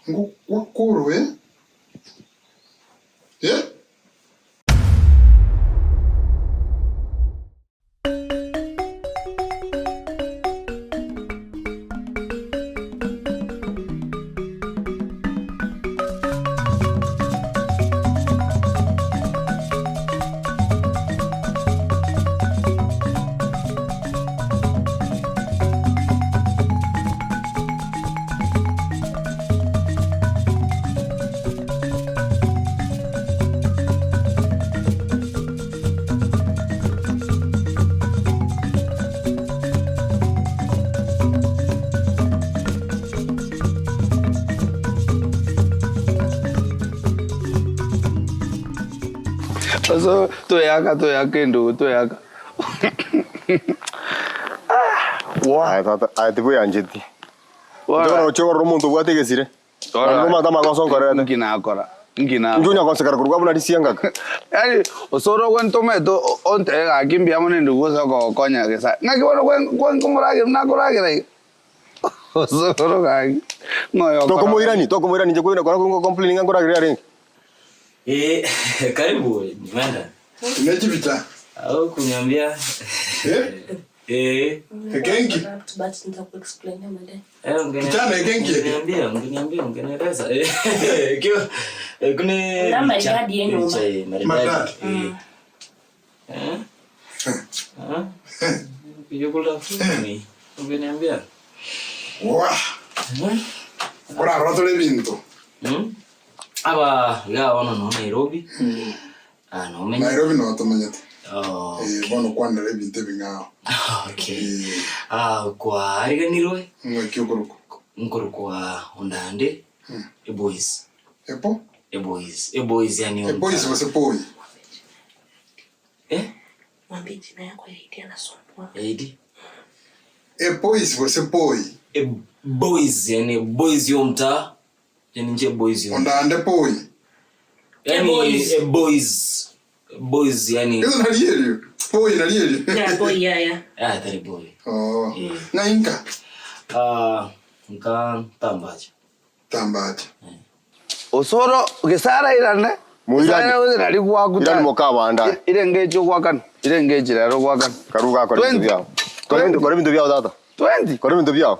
Ngokwakorwe eh? So toyaka toyaka endugu toyaka. Aye tata, aye tibweancheti. Inche oroche korora omonto obwate egesire. Naende omanyete amagoso nkorerete. Nki nakora? Nki nakora? Inche onya gonsekera korwa buna risiangaka. Yaani osore ogwentomete ontebe gaki mbuya mono endugu ase okogokonya gesa. Ng'aki bono gwenkomoragera buna akoragera iga? Osoro gaki ng'o oyokora. Tokomoirani, tokomoirani inche kweri kora ngo complain ng'a nkoragerera arenge. Eh, karibu Nyanda. Ne chibicha. Au kuniambia. Eh? Eh. Ekenki. But nitakuexplainia baadaye. Eh, ungeni- Kijana, ekenki eke. Ungeniambia, ungeniambia, ungenieleza. Eh, kio eh, kune Na picha, maridadi yenye picha, uma. eh, maridadi. Maridadi. Eh. Eh? Eh? Ukijikula funi, ungeniambia. Wah! Eh? Orarotore ebinto. Mm? Aba iga bono no Nairobi. Ah, no menye. Nairobi noo tomanyete. Oh, Eh, bono okwanera ebinto ebing'ao. okay. Eh, Ah, kwariganirwe ng'aki okorokwa. nkorokwa Ondande Eboys. Epo? Eboys. Eboys yani Eboys gose poi? Eh? Mwambie jina yako ya ID anasumbua. ID. Eboys gose poi? E boys yani boys yo mtaa. Yani nje boys yo. Ondande poi. Yani Boys. e boys. Boys yani Ezo nari erio. Poi nari erio. Yeah, boy, yeah, yeah. ah tari boy. Oh. Eh. Na inka. Ah nka tambacha. Tambacha. Osoro gesara irane. Moirani. Gesara gose nari gwaku Irani mokabanda. Irenge echi ogwakana. Irenge echi rero ogwakana. Karu gakora ebinto 20. biao. Kora ebinto kora ebinto biao tata. 20. Kora ebinto biao.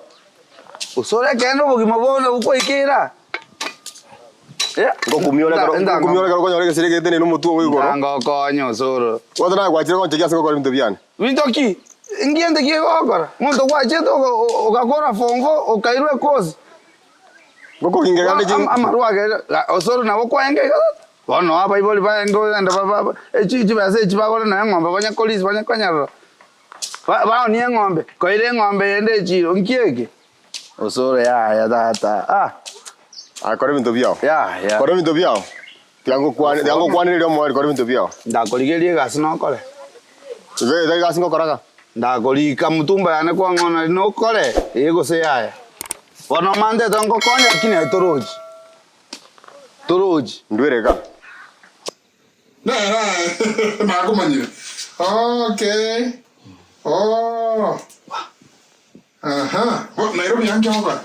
Osoro ekeene obogima bono bokwaikeira. Ngokumia ore ekero ngokumia ore ekero okonyora egesire getenene omotwe ogo igoro. Ntangokonya osoro. Gose naye gwachire gonchekia ase gokora ebinto biane. Binto ki? Ngento ki egokora? Omonto gwachete ogakora form four okairwa ekosi. Ngokogingera ande chi. Amarwa agerire osoro nabo kwaenge iga tata. Bono abaibori baye ngogenda echi chibesa echi bagore nonya eng'ombe banye korisia banye konyerera. Baonie eng'ombe, koira eng'ombe eyende echiro, nki eke? Osoro yaya tata ah. Aye kora ebinto biao. Yaya. Kora ebinto biao. Tiga ngokwane tiga ngokwanereria omoerio kora ebinto biao. Ndakorigereria egasi nokore. Igo tari gasi ngokora iga. Ndakorika mutumba yane kwang'ona riria nokore ee gose yaya. Bono omantete ngokonya lakini aye torochi. Torochi. Ndwere iga. Nere aye nakomanyire. Okay. Oh. Aha. Bo Nairobi yanki ogokora?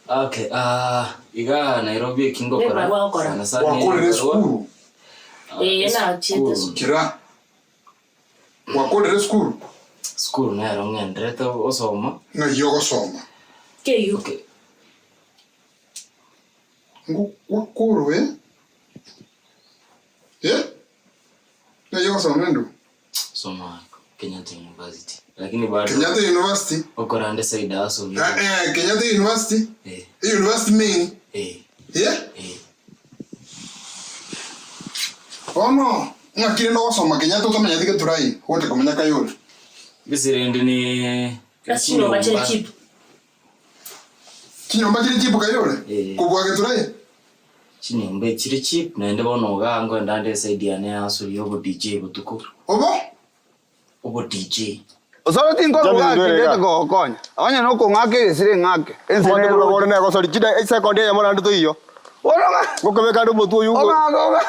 Okay, ah, iga Nairobi eki ngokora Ebarua ogokora. sana sana Gwakorire ebarua. esukuru? Ah, Eh, nachiete esukuru. Kira. Gwakorire esukuru? Sukuru nero ng'enderete gosoma. Ng'ai ogosoma? KU. Okay. Ngokwakorwe? Eh? Ng'ai ogosoma endugu? Soma Kenyatta University. Lakini bado Kenyatta University? okora nde side hustle. Eh, eh, Kenyatta University? Eh, University main? eh, Eh? eh. Bono, ng'aki rende ogosoma Kenyatta otamanyeti Githurai, ogocha komenya Kayole? Gese rende ne Ase chinyomba chire cheap. Chinyomba chire cheap Kayole? Eh. Kobua Githurai? Chinyomba echire cheap naende bono igaa nkoenda nde eside yane ya hustle ya obo DJ botuko. Obo? Obo DJ. Osoro tinkoruga Jamie, gaki ndwere ndete iga. kogokonya. Onye nokong'aka egesire ng'ake. Ense Omonto nere buna roche. gore negosori chida esekondi eyemo naende toiyo. Bono ng'a Ngokobeka ande omotwe oywo ogo. ong'ake ong'a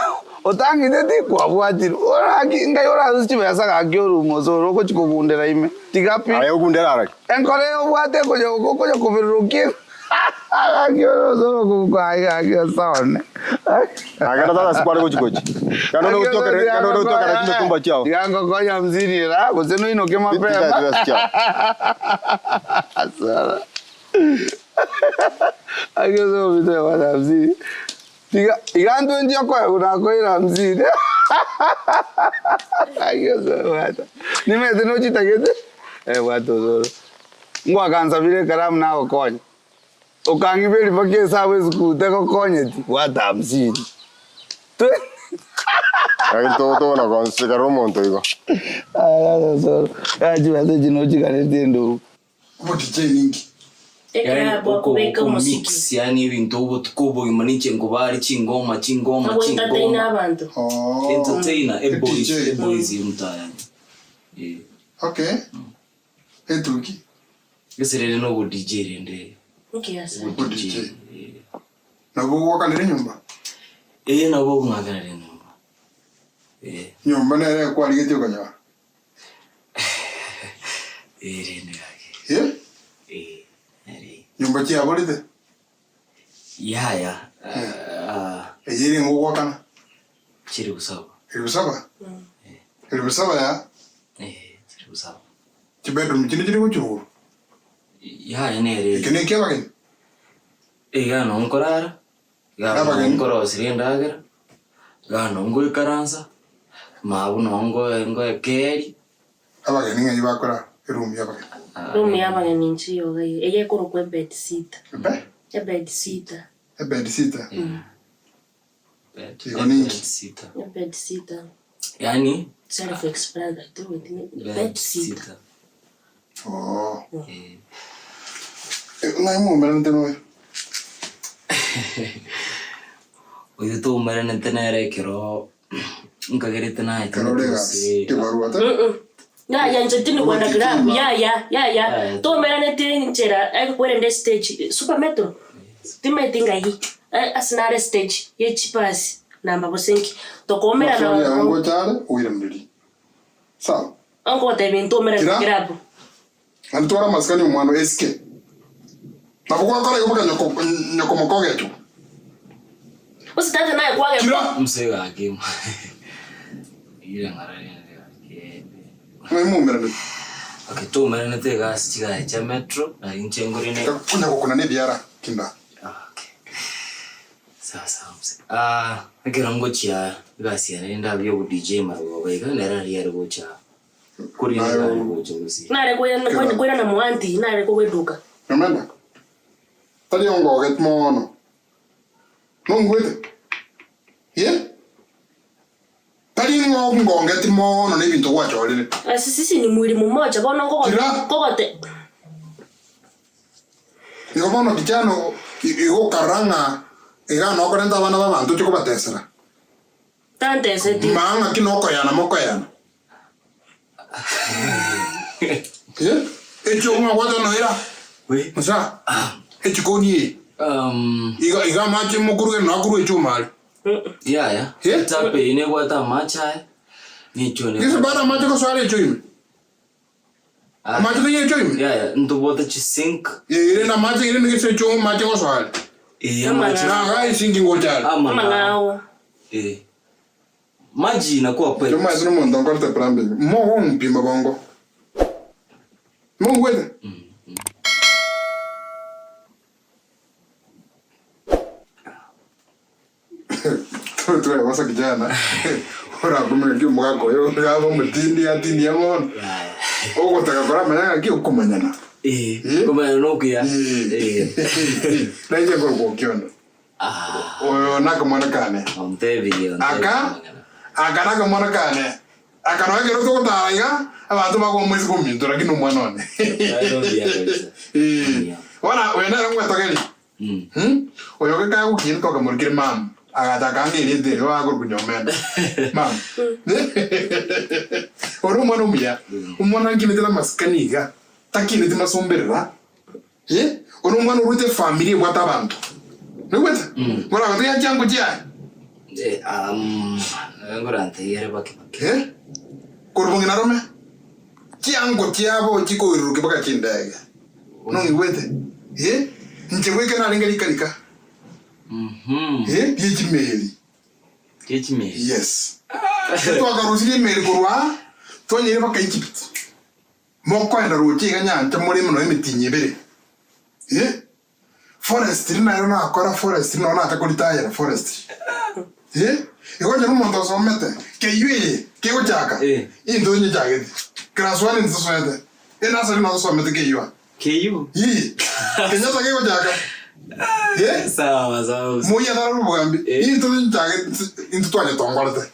otang'iteti kwabwatirwe. Bono gaki ngai orase chibesa gaki orume osoro ogochi kogundera ime. Tiga pi. Aye ogundere arari. Enkoro eye obwate okonya okonya kobirurukia. Gaki ore osoro kokwai gaki osone. Agenda tata ase kware gochi gochi. Genda ore gotwekera genda ore gotwekera chimitumba chiao. Tiga ngokonya hamsini era gose noinoke mapema. Tiga chibesa chiao. Asara. Gaki osoro bite bwana hamsini. Tiga iga ntwe okoegwa nakoira hamsini. Gaki osoro bwata. Nimete nochitagete? Eh bwata osoro. Ngwakansabire ekaramu nagokonya. Okang'iberia mpaka esabu esukuru tegokonyeti, bwata hamsini. Lakini togona konsekera omonto igo. Chibesa echi nochiganetie endugu. Obo DJ ninki? Ekero Yani abwo oko akobeka oko omosiki. mix yani ebinto obotuko obogima ninche nkobare chingoma chingoma Agoentertaina chingoma abanto. Oh. entertainer E eboys DJ. eboys mtayani eh Okay. Etuki. Gese rende nobo DJ rende Nkiasa. obo Obo DJ DJ. eh Nabo gwakanire nyomba. Eh nabo okong'akanera enyomba eh Nyomba nere kwarigetie okonyora. Eh rende gaki Eh? eh nere Nyomba chiaborete. Yaya ah Eye ere ngogwakana. chiri kusaba Elfu saba? Elfu saba ya? Eh chiri kusaba Chibedroom chinde chiri gochia igoro. Yaya nere Eke nekia abageni. Iga noo nkorara, iga noo Abageni. nkoroseria endagera, iga noo ngoikaransa, mabu noo ngoe ngoekeri. Abageni ng'ai bakora eroom ya abageni. Room ya abageni inche iyoga eye, eye ekorokwa ebed sitter. Ebe? Ebed sitter. Ebed sitter. Bed, Igo ninki? bed sitter. Ebed sitter. Yaani Self explanatory, bed bed sitter. sitter. Oh. Eh. Ng'ai mwaumeranete noyo? Oyo twaumeranete nere ekero nkagerete naye Ekero ore egasi, ebarua te? Yaya inche tindi kwenda club yaya yaya Yaya. twaumeranete nchera ekwerende stage super metro timanyeti ng'ai ase nare stage ye chibasi namba gose nki tokoumerana Maswali ao ororo ngocha are, oiranerie. Sawa? Nkogotebia ntoumerane Kira? club. Naende tware amasikani omwana oyo esike. Nabo gwakora igo mpaka nyoko nyoko mokogechwa. Gose tata naye kwage Kira! Mse gaki rirang'ara rende gaki. Ng'ai mwaumeranete? Okay, twaumeranete egasi chigari chia metro, na inche ngorine. Konya gokuna na ebiara kinda. Okay. Sawa sawa mse. Ah, ekero ngochia egasi yane rende abia obo DJ marogoba iga nere aria are gocha korina Naye egari gocha gusii. Nare koirana mwa aunty nare kogwa eduka. Nyomenda, tari ongoget mono. Nongwete? Ye? Tari ng'o ngongeti mono na ebinto gwachorire. Ase sisi ni mwili mmoja bono nkogo Kira? nkogote. Igo bono kijana igo okarora ng'a iga nokorenta abana b'abanto oche kobatesera. Tanteseti. Maa ng'aki nokoyana mokoyana. Eh? Echio ng'a noira. Musa, echikoni eye. Iga iga amache mokoruga nakorwa echuma are. Yaya, Eh? tap eye nebwate amache aya, nechio Gese bado amache gosoa are echo ime. Amache taiyo echo ime. Yaya, ntobwate chisink. Eh, rende amache rende gese echo amache gosoa are. Eh, amache. Na iga esinki ngocha are. Amang'ao. Amang'ao. Eh. Maji inakuwa pipe. Tomaete nomonto nkorete plumbing, mogompima bongo. Mongwete? Twagosa kijana orakumenya ng'aki omogaka oyo iga omotindi atinia bono ogotaka koramanya ng'aki okomanyana. Eh, Eh? komanyana nokuya. Eh. Eh. Nainche nkorokwa Okiondo. Ah, Oyo nakamwana kane. ontebirie, ontebirie Aka amang'ana. aka nakamwana kane. Aka nonya ekero togotara iga abanto bakomoisa kominto lakini omwana one. Aye mbuya kabisa. Eh. Mbuya. Bono oyo nere ngwetogeria. Hmm? Oyo geka agokina twakamorokire mama agacha akanga erieta erio akorokwa Nyomenda. Mama. Ore omwana omuya, omwana nkinete na amasikani iga, takineti masomberera, eh, ore omwana orwete efamiri ebwate abanto. Noigwete? Bono agotebi chiango chiaye. Eh, um, ngoranteiyere bake bake. Eh? Korwa bong'ina rome, chiango chiabo chikoirurukia mpaka chindege. Nong'igwete? Eh? Inche goika narenge rika rika. Eh, rie chimeli. Rie chimeli. Yes. Twakarusirie emeli korwa aa, twanyeire mpaka Egypt. Mokoenda roche iga nyancha more nonya emitinyi ebere. Eh, forestry naero nakora forestry nonya nacha koritayera forestry. Eh, igo onye nomonto osomete, KU eye, kegochaka, Eh. into nyechagete. Class one ntosoete. Enursery nonya osomete KU aa. KU? Ii, Kenyatta kegochaka. Eh? Sawa sawa. Moi atare obogambi. Eh. Into nchage into twanyetongorete.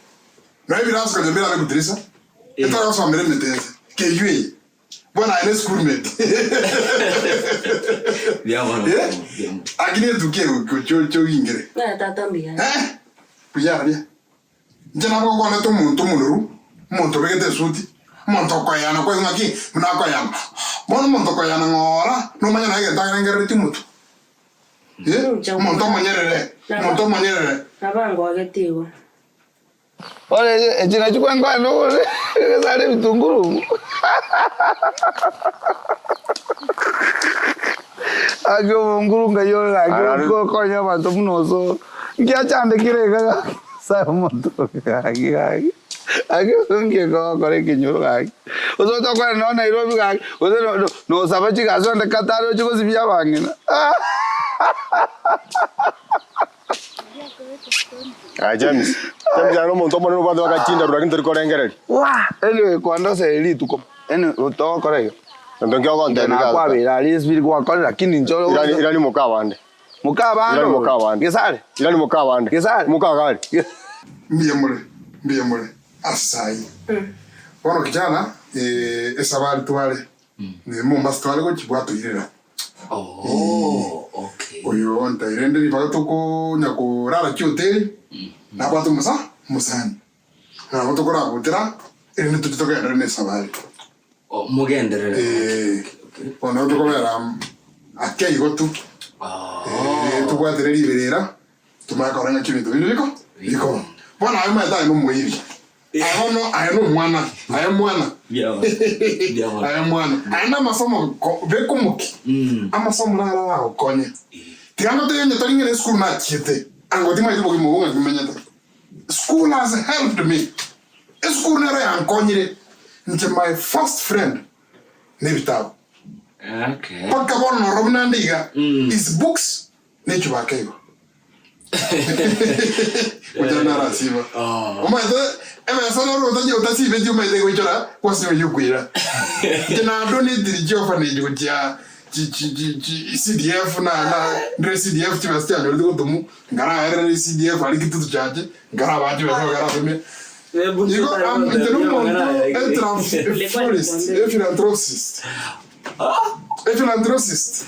Naye ebirasi konya mbirabe gotirisa. Eh. Etwagosomera emete ense. KU eye. Bono aye ne school mate. Buya mono. Eh? Buya mono. Lakini etuki ego chogingere. Ng'a tata mbuya. Eh? Buya aria. Inche nabo ngokwanete omonto omonoru, omonto obegete esuti, omonto okoeyana kwaigwa ng'aki buna akoeyana. Bono omonto okoeyana ng'ora, nomanye naye egento arengereretie omotwe. Eh, omonto omonyerere, omonto omonyerere. Nabangwagete igo. Bono echi nachio kwenkwana ogore egesare ebitunguru. Gaki obonguru ngai ore gaki Arare. okonya abanto buna osoro. Nkiachandekire iga gaki nyasae omonto oyo gaki gaki. Gaki nki egokora ekenyoro gaki. Gose otokorera nonye Nairobi gaki, gose nosaba chigasi onde Qatar oche gosibia abang'ina. Aye James, James aye nomonto omonene obwate baka chindaru lakini tori korengereria. Wah! Anyway, kwandosera rituko. Anyway, togokora iga. Gento nki ogontebia iga tata? Nakwabera aria esibiri gwakora lakini inche ore Irani irani moka abande. Moka abande Irani moka abande. Gesare. Irani moka abande. Gesare. Moka gari. Mbuya more, mbuya more ase ayio. Bono kijana, esabari tware, ne Mombasa tware gochia bwatoirera. Oh, okay. Oyo ontaire rende ribaga tokonya korara chihoteli, nabwate omosa omosani. Nabo tokoragutera, erinde toche togenderere na esabari. Oh, mogenderere. Eh, Okay, okay. bono tokobera ake igo tu. Oh. Eh, tobwatire riberera, tomanye korora ng'aki ebinto binde biko biko. Bono aye omanyete aye nomoiri. Aye bono aye nomwana, aye mwana. Mbuya mono. Mbuya mono. Aye mwana. Aye namasomo ko- beka omoki. Amasomo naro aragokonye. Tiga ngotebie onye tori ng'ina esukuru nachiete, ango timanyeti bogima obo ng'aki menyete. School has helped me. Esukuru nero yankonyire inche my first friend nebitabu. Okay. Mpaka bono noro buna nde iga Mm. is books ne chibaka igo. Gochia narasiba. Oh. Omanyete emesa nero otachi otasibetie omanyete goichora kwasinywa yokoira. Inche nadonatire chiorphanage gochia chi chi chi chi CDF na na ndire CDF chibesa chianyorete gotomu Nkaraerere CDF aria kitutu chache, nkarabaa chibesa bakarasomia. Igo am- inche nomonto etrans- e philanthropist, e philanthropist.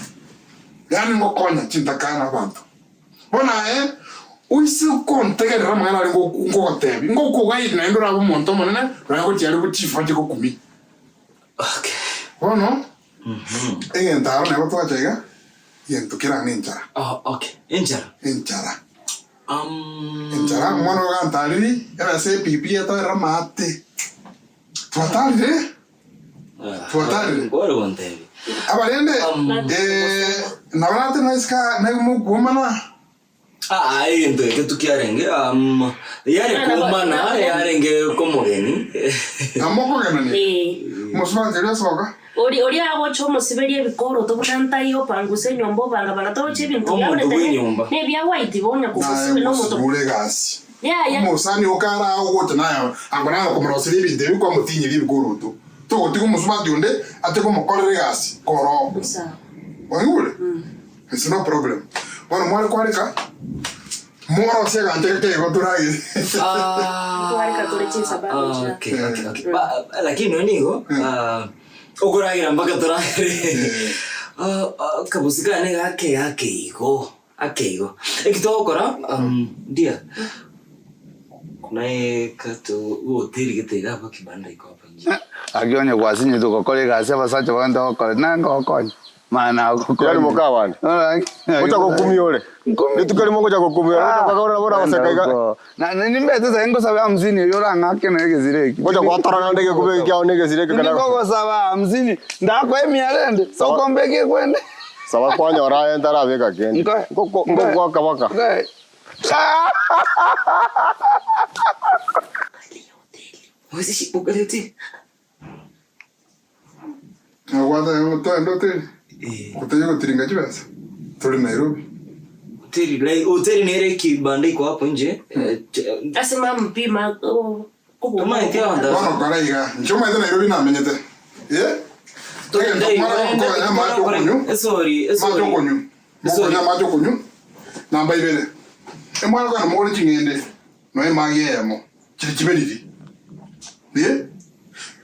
Yaani ngokonya chintakana abanto. Bono aye, oise kontegerera amang'ana aria ngoku ngogotebia, ngokogaini naende orabe omonto omonene, nonya gochia aria chifa chigokumia. Okay. Bono, egento aro nabo twacha iga, egento kere ang'e enchara. Oh, okay. Enchara. Enchara. Um, Enchara, omwana oyo gantariri, ebesa epipi etoerere amaate. Twatarire, ah, twatarire. Ngore gontebi. Aba rende, Um, eh, nabo nate naisika naimokuomana, Ah, egento eke tukiarenge um, yare komana yarenge komogeni namokogenania. Eh. Omosubati oria osoka. Ori oria agocha omosiberia ebikoroto buna ntai opangusa enyomba obangabanga toroche ebinto Omonto biaborete bw'enyomba. ne ebia white bonya Naye kogosibe nomonto omosubure egasi. yaya Omosani okare ao ogocha naye ango naye okomoroseria ebinto ebi kwamotinyeria ebikoroto. Togotiga omosubati onde ache komokorera egasi koroo. sawa Waigure? It's no problem. Bono mware kwareka morosie agancha gake igo toragere. Kwareka tore chinsababu chia. Okay, okay, okay. Ba, lakini nonye nigo ah, okoragera mpaka toragere Ah, ah, kabusi kane gake gake igo ake igo eki togokora um, dear naye kato goteri gete iga aba kibanda iko hapa nje Gaki onye gwasinyete gokora egasi abasacha bagende gokora nange gokonya mana Irani agokonya. moka abande. Gocha gokumia ore. Nkumia. Rituko erimo ngocha gokumia ore. Gocha kogora bora goseka iga. Na nimbete sahi ngosaba hamsini erio orang'ake na egesire eki. Gocha gwatora naende egekuba eki kiao na egesire eke kana. Ndigogosaba hamsini ndakoa emia rende Sawa. tokombeka ekwende. Saba kwanyora aye ntarabeka kende. Nkoe. Ngoko- Ngogoaka baka. Nkoe. Nagwata toende hoteli. Gotari gotiringa chibesa. Tore Nairobi. Hoteli, like, hoteli nere ekibanda iko hapo nje. Eh, Ase mampima Tomaete abanto Bono kora iga. Inche omanyete Nairobi namenyete. Eh? Egento mara gokora amache okonywa. Esori, Amache esori. okonywa. Mokonywa amache okonywa. Namba ibere. Emware kogenda mogore ching'ende. Nonya emagi eyemo. Chiri chiberiri. Eh?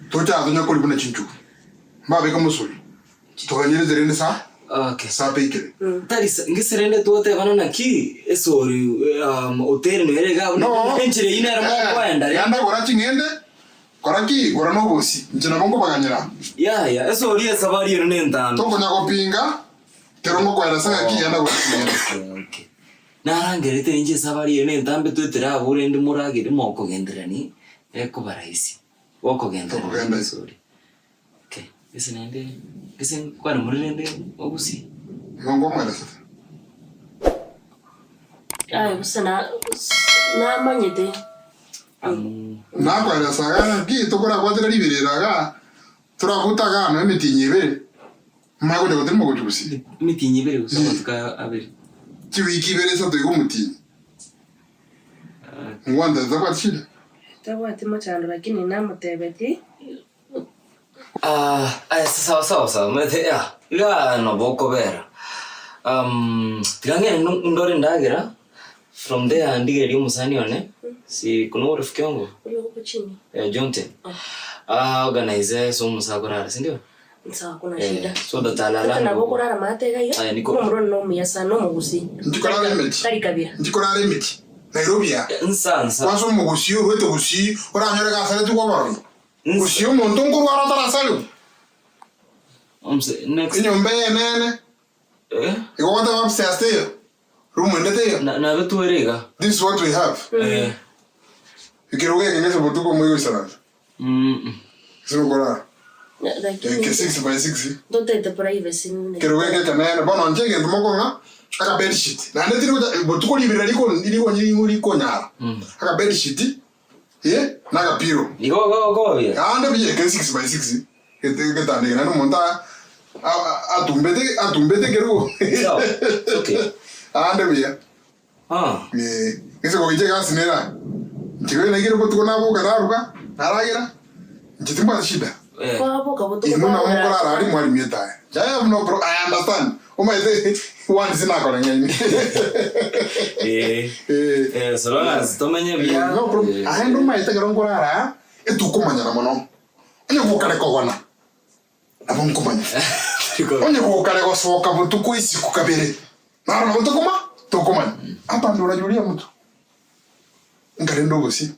Tochaka tonya koria buna chinchugu. Mbabeke omosori. Toganyerete rende sa Okay. sapa eikere. Tari sa- ngese rende twatebana naki esori um, hoteli noere iga abwo No. enchera eyio nere mokoenda re. Genda gora ching'ende, kora ki? Gora na obosie. Inche nabo nkobaganyera. Yaya, esori esabari ero nentambe. Tokonya gopinga, kero ngokoeresa ng'aki genda gora ching'ende. Okay, okay. Narangerete inche esabari eye nentambe toetere abwo rende moragere mokogenderani ekoba rahisi. Gokogenderani Tokogenda. esori. Okay, gese naende gese nkwane more rende ogusie. Igo nkomoeresete. Aye gose na namanyete. Amo. Nakoeresa iga ng'aki tokorakwatera riberera igaa, torabuta igaa nonya emetienyi ebere, manye gocha gotenena gochia gusii. Emetienyi ebere gose amatuko abere. Chiwiki ibere isato iga omotienyi. Ngwantete tabwati shida? Tabwati mochando lakini namotebetie. Ah, aya sawa sawa sawa omanyete ah, iga nabo okobera tiga ng'ende ndore endagera from there ndigererie omosani one si kuna orafiki wangu Oyo oko chini. eh, Jonte ah, organize ase omosa akorara sindio? Sawa hakuna Eh, shida. so that alalale Tata nabo huko. okorara maate iga iga. Aya, niko- Omomura one nomuya sana omogusii. Nchikorara emechi. Tari kabira. Nchikorara emechi. Nairobi aa. Nsa nsa. Kwanza omogusii orwete gusii oranyore gasaretie kwabororo. Gusii omonto nkorwara otarasariwa. Omse next. Enyomba eye enene. Eh? Igo ogoteba upstairs teiyo. Room ende teiyo. Na nabe twere iga. This is what we have. Eh. Ekerogo eke ngese botuko moigoisaransa. Mm. Ase okorara. Lakini Eke 6 by 6. ntotete privacy. Ekerogo eke ekenene. Bono inche egento mokong'a aka bed sheet. Naende tiri gocha botuko riberera riko riko rikonyara. Aka bed sheet eh na aka pillow. Igo igo okoba Naende buya ekere 6 by 6 egetanda eke naende omonto atumbete atumbete ekerogo. Sawa. It's okay. Naende buya. Ah. Eh, gese kogicha egasi nere aa. Inche kore naikire botuko naboka naruga, naragera, inche timbwati shida. Eh. Kwaboka botuko Inwe nabo kwagera. mokorara aria mwarimia etaya. Inche I have no pro, I understand. Omanyete once nakoreng'aini. Eh. Eh. Eh, so long as tomenye buya. No problem. Eh. Aye ndomanyete ekero nkorara aa, etukomanyana mono. Onye gokare kogona, Nabo nkomanya. Onye gokare gosoka botuko isiko kabere, naro nabo tokoma tokomanya. Hapa ndo orajuria mtu. Nkarenda obosie.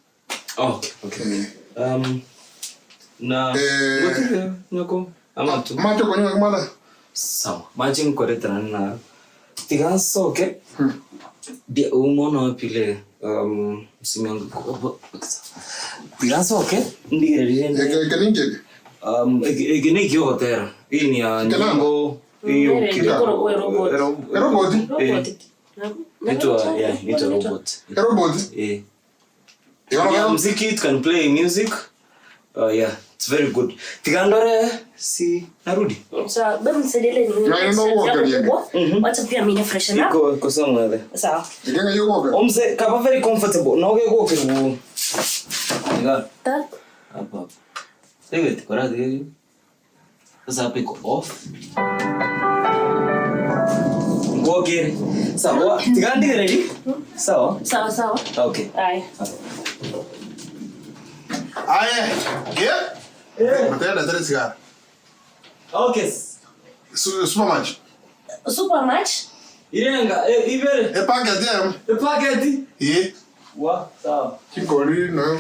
Okay, okay. Eh. Na Eh. ngotire nyoko amatu. Amache okonywa mwana. Sawa. Mache nkoretera na tiga nsoke. Dia umono pile msimu wangu. Tiga nsoke ndigererire Eke eke ninki eke? Eke eke ne ekiogotera. Eye ni ya Ekenanda? nyimbo iyo Nere, kira- ekorokwa erobot. Erobot? Robot. Inaitwa yeah, inaitwa robot. Erobot? Eh. Igo Yeah, nabo muziki it can play music. Yeah, it's very good. Tiga ndore si narudi. Sawa, babe nisaidie ile nini. Naende nogokeria eke. Wacha pia mimi freshen up. Iko iko somewhere there. Sawa. Eke ng'ai ogokeria? Omse kaba very comfortable. Noge gokeru. Iga. Ta. Hapo hapo. Tegete kora tegete. Sasa hapa iko off. Ngokere. Sawa, tiga ndigere Sawa. Sawa sawa. Okay. Aye. Aye, eh? Matenda tere sigara. Okay. Supermatch. Supermatch? Irenga, eh, ibere. Epacket yamo. Epacket. Eh. Wa, sawa. Chinkori no.